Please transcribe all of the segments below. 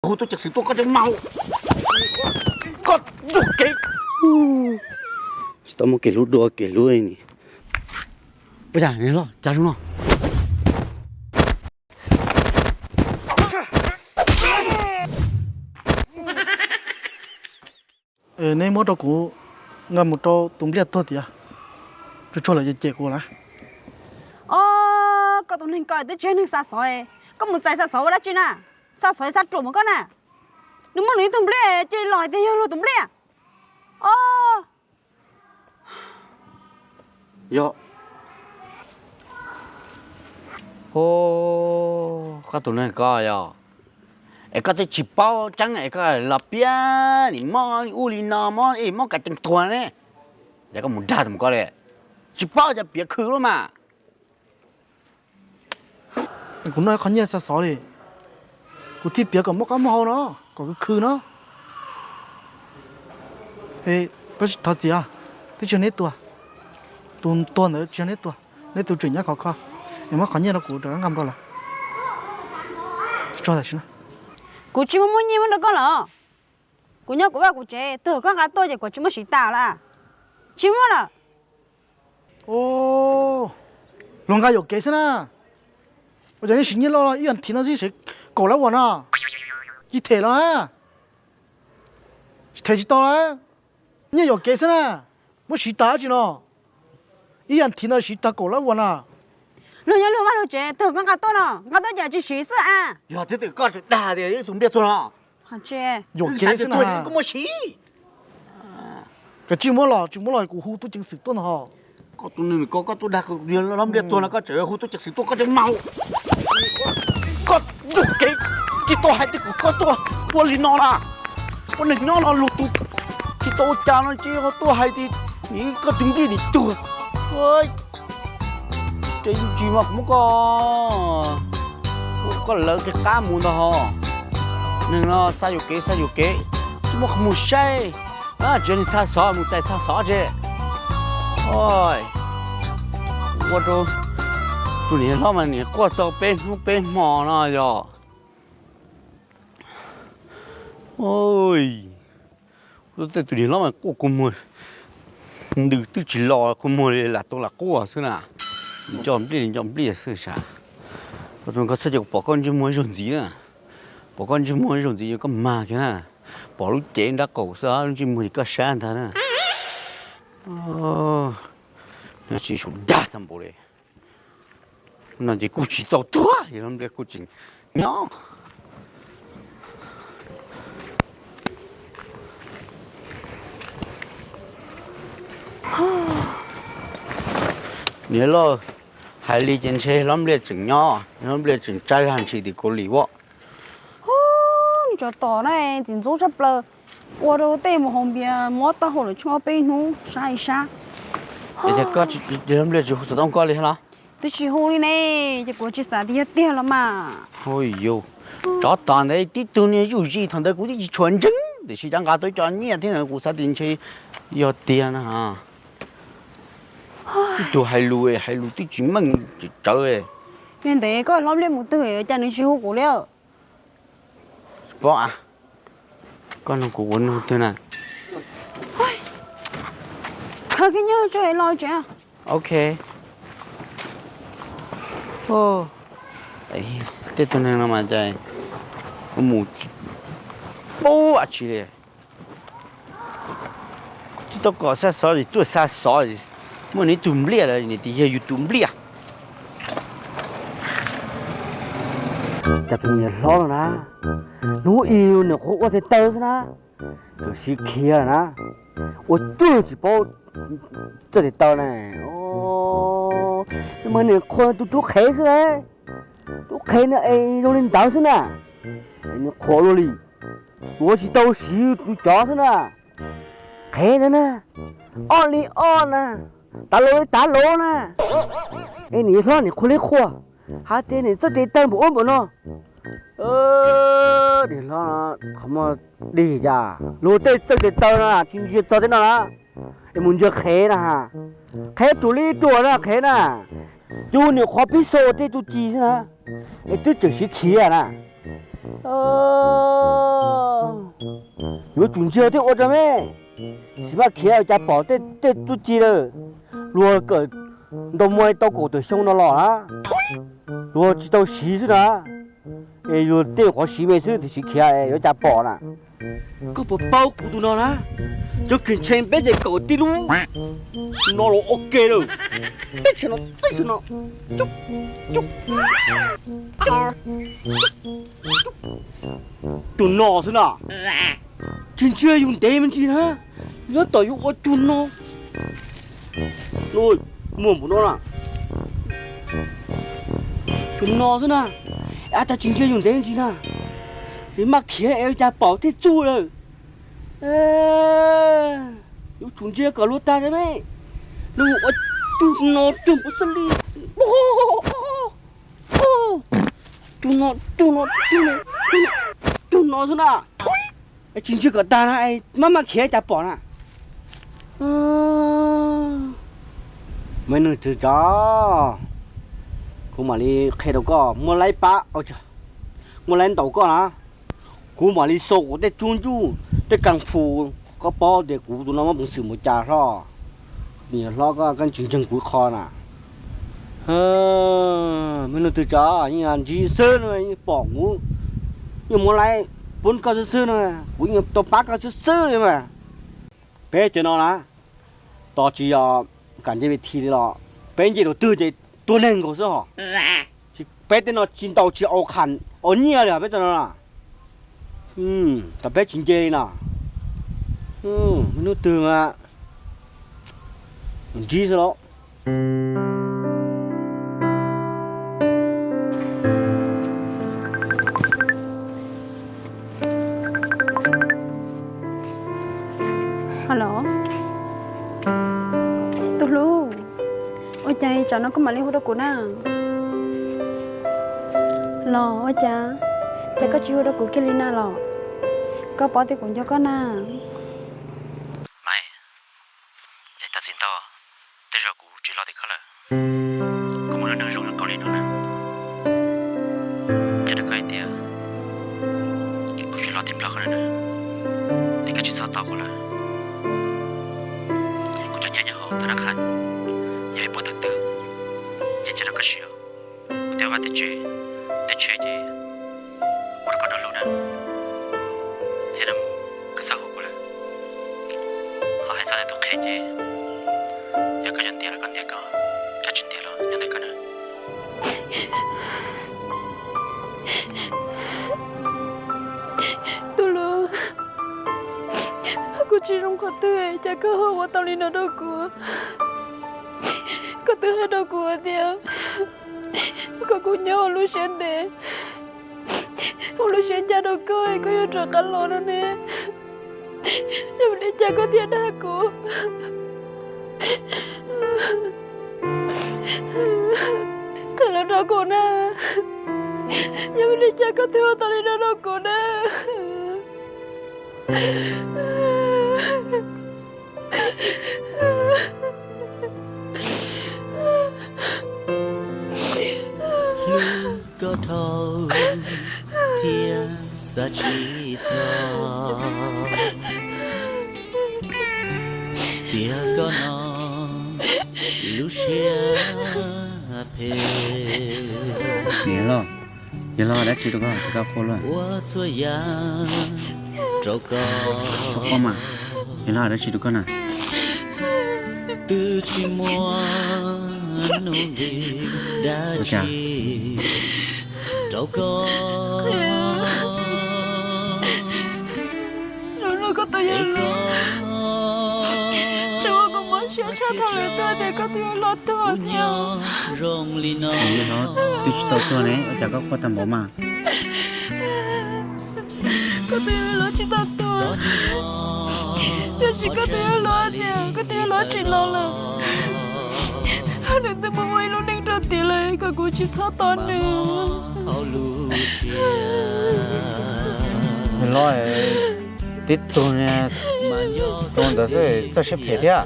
Hu tub ceev xwm tuaj koj tseem mag. Koj yuam kev. Tsis tau muaj kev hlub dua kev hlub ni. Ua cas niag hlob cas zoo no? Neb muab rau kuv nqa mus rau tus npliaj tuag tiag, tsuag tsuag lawm ces cem kuv na. Os, koj tus neeg ko twb tsis yog neeg xa xov, koj mus txais xa xov ua dab tsi na? Xa xov xa ruam mus koj na. Nws muab nws ib tug npliaj cia li los hais tias yog luag tus npliaj. Os. Yog. Os, koj tus neeg ko yog, es koj twb tsis paub tseeb es koj los piav nim mob ub li no mob es mob kav cees tuag ne. Ces koj mus dag tus mus koj li, tsis paub cov piav khw lub mas. Kuv noj ib qho nyiaj xa xov li, kuv thiaj piav kom muaj qab muaj hau no, kom khw khw no. Thov txim, twb tsis yog neb tua, tus tuag ntawd tsis yog neb tua, neb tus tseem nyob khov kho, es muab qhov nyiaj rau kuv rov qab nqa mus rau lawv. Tso tam sim no. Kuv tsis muaj muaj nyiaj muab rau koj lawm. Kuv nyob kuv vaj kuv tsev, twg koj nqa tuaj ces kuv tsis muab siv tas lawm. Tsis muaj lawm. Luag nqa yuam kev xwb na. Ua cas nej siv nyiaj loj ib as thiv no xwb siv kaum lab uas no? Ib them los na, them tsis tau lawm. Nyiaj yuam kev xwb na, muab siv tas dab tsi no? Ib as thiv no siv tag kaum lab uas na. Luag nyob luag vaj luag tsev, twg koj nqa tuaj no, nqa tuaj ces tsis siv xwb a. Yog twb twm koj dag tias ib tus npliaj tuag no. Yuam kev xwb na. Koj muab siv. Koj tsis muab los, tsis muab los kuv hu tub ceev xwm tuaj no. Koj tus neeg ko koj tuaj dag hlob npliaj tuag no koj tseem hu tub ceev xwm tuaj koj tseem mag. Koj yuam kev, tsis tau hais tias kom koj tuaj ua li no na. Ua neeg nyob no luag tus tsis tau ua cas no tsis tuaj hais tias koj tus npliaj nim tuag. Tseem tsis mas kuv muab koj, koj lawv kiag qab mus ntag ho. Neeg no xa yuam kev xa yuam kev, tsis muab qhov mus saib. Tsis yog neeg xa xov mus txais xa xov tse. Ua rau tus niam hlob mas niam quaj tau peb hnub peb hmo no yog. Tej tus niam hlob mas quaj kua muag, ntws twb tsis los kua muag li lam tau lam quaj xwb na. Nco npliaj li nco npliaj xwb sav. Koj txhob cia kuv pom koj ntsej muag zaug ntxiv na. Pom koj ntsej muag zaug ntxiv koj mag kiag na. Pom lub cev nrab qaum xwb lub ntsej muag ces koj sab ntag na. Tsis sum dag tag npaum li. No ces kuj tsis tau tuag, yog hlob npliaj kuj tseem nyob. Niam loj, hais li ces ntshe hlob npliaj tseem nyob, hlob npliaj tseem tsaib zaj ntshis tim Kaus Lim as. Ntshe tom na, txiv ntxub tshaj plaws, ua rau tej mus haus npias mob taub hau lawm tshuab peb hnub sab ib sab. Ces koj, hlob npliaj tsis hu xov tooj koj li los? Twb tsis hu li ne, ces kuv tsis xav tias yog tiag los mas. Hu yus, tsov tom ntawd tib tug niag zuj zus thaum ntawd kuv twb tsis tshua ntseeg tiam sis cov nqa tau cov nyiaj thiab kuv xav tias ntshe yog tiag na. Tib tug hais lus, hais lus twb tsis meej tsawv. Yog ntev koj hlob npliaj mus twg cas nws tsis hu kuv li? Paub, koj nug kuv kuv nug twg na. Khaws kiag nyob tso los tsev. Ok. Tej tug neeg no mas cas mus pub dab tsi li. Tsis tau kom xa xov li tuaj xa xov, muaj nws ib tug npliaj lawm nws tias yog yus tus npliaj. Cas tus niam hlob no na, hnub ib niam qhuav ua tes taw xwb na, txawm siv khiav na, ua cuag tsis paub txawj tes taw na. Mas niam qhuav tus tub qhev xwb na, tub qhev no es zoo li ntawd xwb na, es niam qhuav luaj li, tuav tsis tau siv tus cov xwb na. Qhev ntawd na, ob li ob na, tav laus li tav laus na. Es niam hlob niam qhuav li qhuav, hais tias niam txawj tes taw npaum ub npaum no. Niam hlob, qhov muag dig cas luag tej txawj tes taw no tsis ntsia txog tej no na, es mus ntsia qhev na. Qhev ruam li ruam na qhev na, tus niam qhuav pib xaus tej tus ci xwb na, es twb tseem siv khiav na. Yuav tsum ntsia thiaj ua rau me, tsis maj khiav cas pom tej tub ci lawm. Luag kawm ntaus muaj tau kaum tawm xyoo no los na, luag tsis tau siv xwb na. Es luag tej qhov siv me xwb tiam sis khiav yuav cas pom na. Koj puas paub kuv tus no na? Cov kws ntshee peb ces kawm tib lub no los ua ke lawm. Teb chaws no, teb chaws no. Tus no xwb na, tsis ntsia yus ntev me ntsis na, nyob tom yus ua tus no. Muaj npaum no na, tus no xwb na, ab tas tsis ntsia yus ntev me ntsis na, tsis maj khiav es cas pom tej txuj lawm. Yuav tsum ntsia kom luag tag me, luag ua tus no tus npau xab li. Tus no, tus no, tus no, tus no xwb na. Tsis ntsia kom tag na, maj maj khiav cas pom na. Me nug twg tso, kuv mam li qhia rau koj, muab laib pab, muab laib ntaus koj na. Kuv mam li xaus kuv tej cuab ncuj, tej kas fus, koj paub tias kuv tus no muaj peev xwm mus cas hlo. Niam hlob koj, koj tsis ntseeg kuv qhov na. Me nug twg tso, yeej ntsib xwb no, yeej pom kuv, yeej muab laib pub koj xwb xwb no, kuv yeej tau pab koj xwb xwb li mas. Peb cov no na, tos tsis yog kam nce vis thi li los, peb nce rau twg ces tuag neeg nkaus xwb hos. Peb tej no tsis ntaus tsis au qhas au nyiaj li os peb tej no na. Tam peb tsis nce li no, hnub twg mas ntsib xwb lauj. Hello, tus hlub, ua cas tsam no koj mam li hu rau kuv na? Los ua cas, cas koj tsis hu rau kuv kiag li na los? Koj paub tias kuv nco koj na. Maiv, es thov txim ntau, tej zaum kuv tsis hlo tim koj lawm. Kuv mus nrog neeg zoo li koj li no na, qhia rau koj hais tias kuv tsis hlo tim Nplog koj lawm na. Es koj tsis txhob tos kuv lawm. Kuv cov nyiaj nyob hauv thab nab qha, yog ib puas tawm twg, ces cia rau koj siv. Kuv twb vaj tej tsev, tej tsheb ces ua rau koj dua lub na. Txij no mus koj txhob hu kuv lawm. Ho hais txog tus qhe ces yog koj yuav ntiav los koj ntiav kom, koj tsis ntiav los nyob ntawm koj na. Tus hlub, kuv tsis zoo qhov twg cas koj ho ua tau li no rau kuv. Koj twb hais rau kuv tias kom kuv nyob ua lub siab ntev, ua lub siab ncaj rau koj, koj yuav rov qab los no ne. Yog vim li cas koj thiaj dag kuv? Qhia los rau kuv na, yog vim li cas koj thiaj ua tau li no rau kuv na? Hlub koj dhau thiab xav tsis txog, tiam koj no lub siab phem. Yog los dab tsi rau koj, koj qhuas luaj. Ua txhua yam rau koj, txhob quaj mas. Yog los dab tsi rau koj na? Twb tsis muaj nuj nqis dab tsi rau koj. Zoo no koj tus yawg hluas, tsis ua kuv mob siab tshaj thaum lwm tus tias koj tus yawg hluas tuag thiab. Kuv yawg hluas twb tsis tau tuag ne, ua cas koj quaj tag npaum mas? Koj tus yawg hluas tsis tau tuag, tiam sis koj tus yawg hluas tias koj tus yawg hluas tsis los lawm. Nws twb muaj ib lub neej rau tid lawm, kom kuv tsis txhob tos nws. Yawg hluas, tib tug rau ntawd xwb txawj siab phem thiab.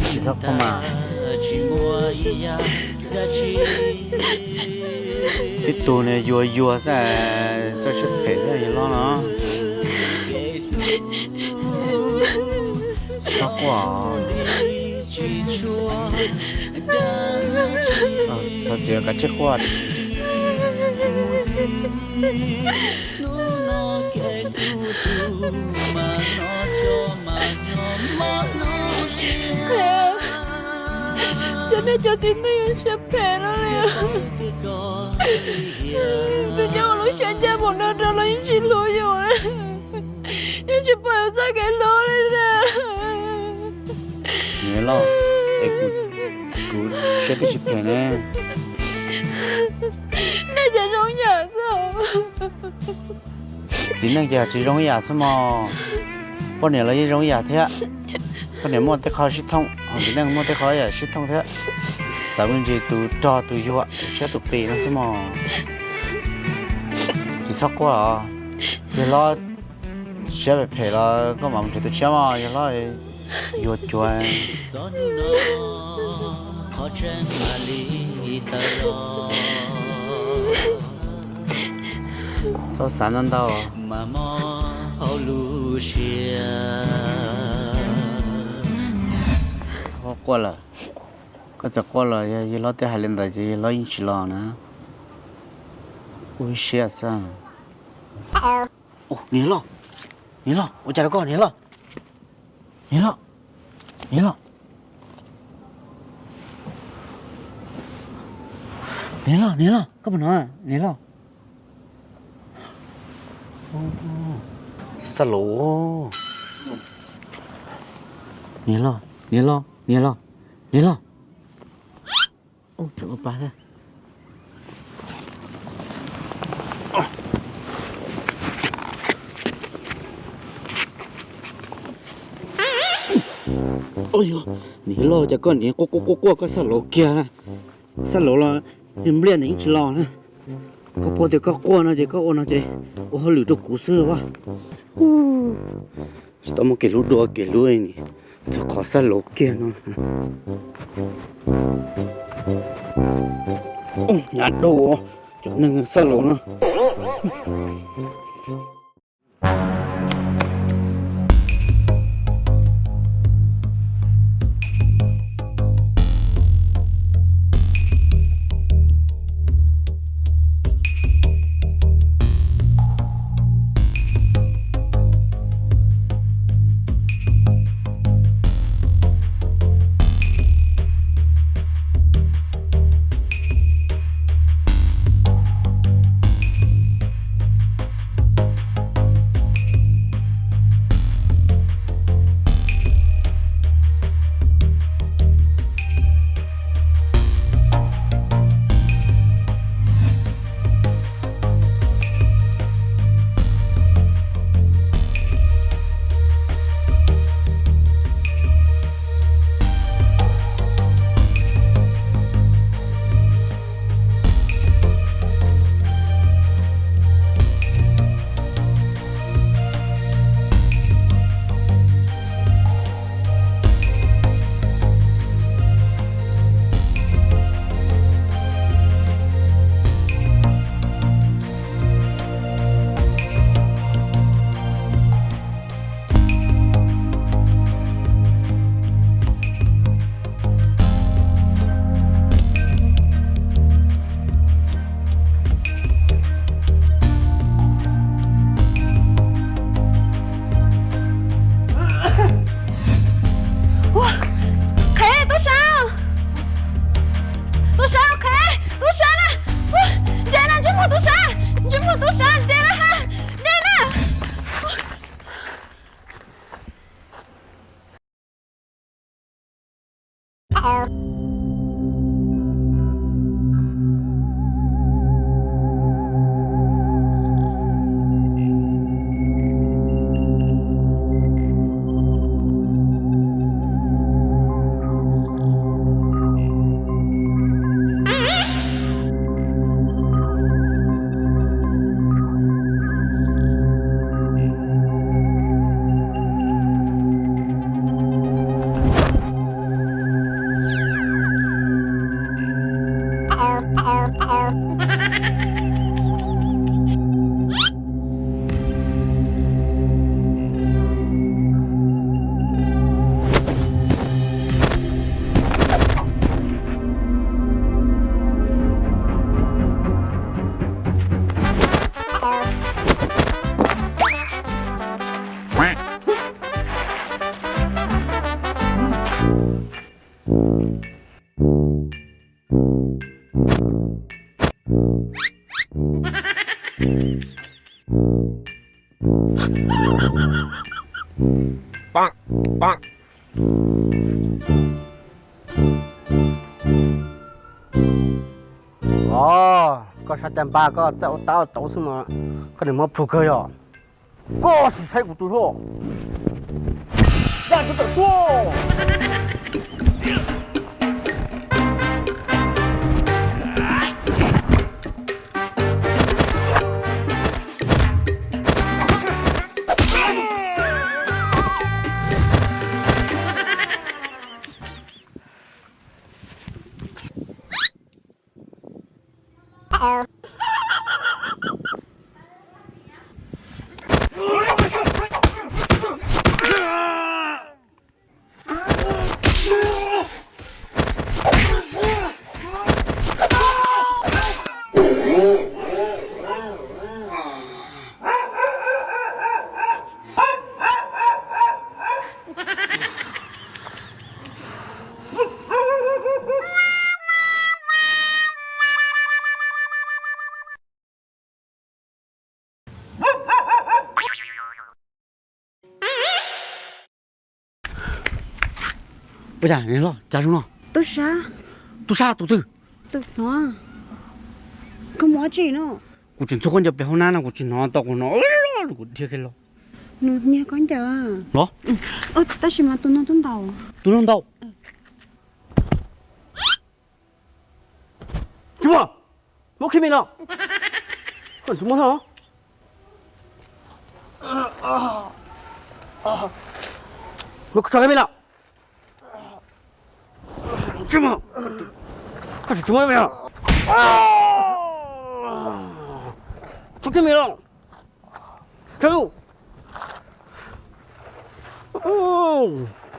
Tsis txhob quaj mas. Tib tug nws yuag yuag xwb, txoj siab phem thiab yawg hlob no. Txhob quaj. Thov txiv kav tsij quaj. Cov nej cov txiv neej siab phem no li. Tus nyob ua lub siab ncaj npaum no rau los yeej tsis hlub yus li, yeej tsis pom yus txoj kev hlub li na. Niam loj, es kuv, kuv siab twb tsis phem ne. Nej ces zoo yam xwb. Txiv neej ces tsis zoo ib yam xwb mog. Poj niam los yeej zoo ib yam thiab. Poj niam muaj tej qho sib thooj, ho txiv neej muaj tej qho sib thooj thiab. Txawm me ntsis tus rog tus yuag, tus siab tus qis no xwb mog. Tsis txhob quaj os. Yawg hlob siab phem phem los koj mam mus nrhiav tus tshiab mog, yawg hlob yuag cuag. Txhob xav ntau ntau. Txhob quaj lawm. Koj txawm quaj los yog yawg hlob twb hais li ntawd ces yawg hlob yeej tsis los na. Ua ib siab xwb. Niam loj, niam loj, ua cas rau koj niam loj? Niam loj, niam loj, niam loj, niam loj, koj puas hnov niam loj? Xab laus. Niam loj, niam loj, niam loj, niam loj. Ua pa thiab. Ua yog, niam loj, cas koj niam quaj quaj quaj quaj koj xab laus kiag na. Xab laus los yog npliaj nws yeej tsis los na. Koj paub tias koj quaj no ces koj ua no ces ua hauj lwm rau kuv xwb as. Tsis tau muaj kev hlub dua kev hlub ni, txog qhov xab laus kiag no. Hnyav dua cov neeg xab laus no. Qhev, tub sab, tub sab, qhev, tub sab na, nres na, ntsej muag tub sab, ntsej muag tub sab, nres na ha, nres na. Os, koj sab caj npab koj txawj ua tab ua tauv xwb mas koj niam muab plhus kawg yog. Koj sim saib kuv tus hlob. Yaj kuv tawm tuaj. Ua cas nws loj cas zoo no? Tub sab. Tub sab tus twg? Tus no. Koj mus ua tsi no? Kuv tseem ntxhua khaub ncaws pem hauv nab no kuv tsis hnov tau qhov no, kuv dhia kiag los. Nws nyiag khaub ncaws. Los. Tab sis mas tus no tub ntaus. Tus no ntaus. Tsis muaj, muab khib mis no. Koj tsis muaj no. Muab tso khib mis no. Tsis muaj, koj tsis muaj no. Tso khib mis no. Tso lus.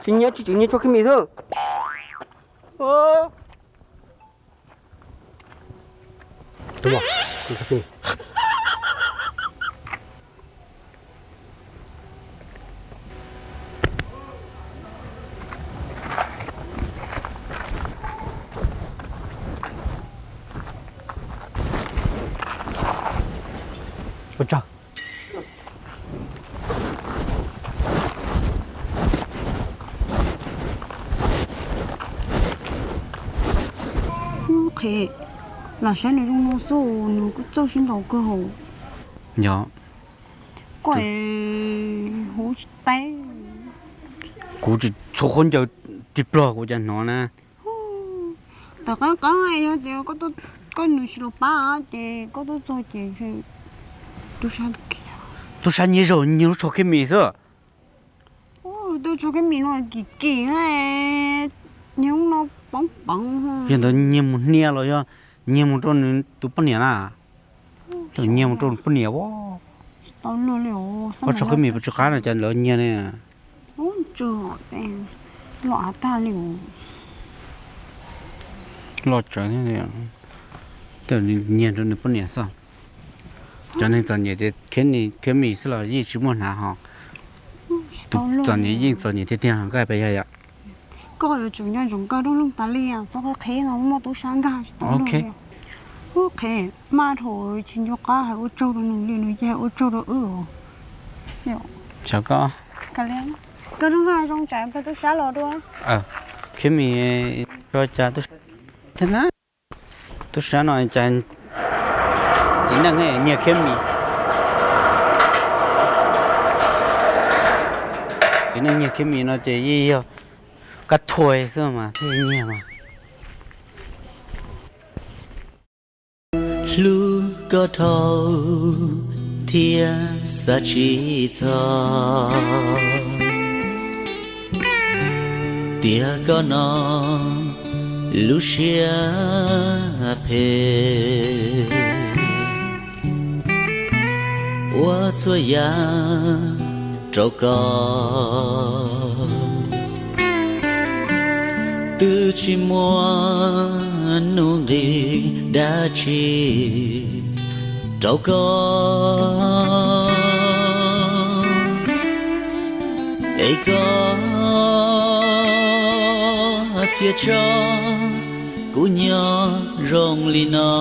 Tsis nyiam tsis tsis nyiam tso khib mis xwb. Ua tsaug. Qhe, lam saib nws zoo no xwb nws kuj txawj sib ntaus kawg hauv. Yog. Koj huv tsis tau. Kuv tsis txhua khaub ncaws ris plog kuv cas hnov na. Tom qab qab yog tias koj nws tsis los pab ces koj tuaj txog ces tub sab, tub sab nyiag zaug nyiag lub tsho khib mis xwb. Tus tsho khib mis no kim kim, nyiag no poob poob. Yog ntawd nyiag mus hnia los yog nyiag mus rau nws tus poj niam na? Nyiag mus rau nws poj niam. Koj tsho khib mis puas tsw qab no cas lawv nyiag ne? Loj av tag li. Loj tsawv thiab, nyiag rau nws poj niam xwb. Cov neeg txom nyem ces khiav mis xwb los yeej tsis muaj hnav ho. Tus txom nyem yeej txom nyem tiag tiag, koj hais pas yog yom? Koj yuav tsum nco ntsoov koj rooj loog tas li, txhob qhib qhib no muaj tub sab nkag tsis tau luag li. Ub, qhib maj dhau, tsis nco qab hais ua tsaug rau nws li, nws ces hais ua tsaug rau wb. Koj rooj nkag zoo tsam tub sab los dua. Khiav mis tso cas tub sab thiab na. Tub sab no cas txiv neej nyiag khiav mis. Txiv neej nyiag khiav mis no ces yeej yog kab thuas xwb mas thiaj nyiag mas. Hlub koj dhau thiab xav tsis txog, tias koj no lub siab phem, ua txhua yam rau koj. Twb tsis muaj nuj nqis dab tsi rau koj, es koj thiaj tso kuv nyob zoo li no.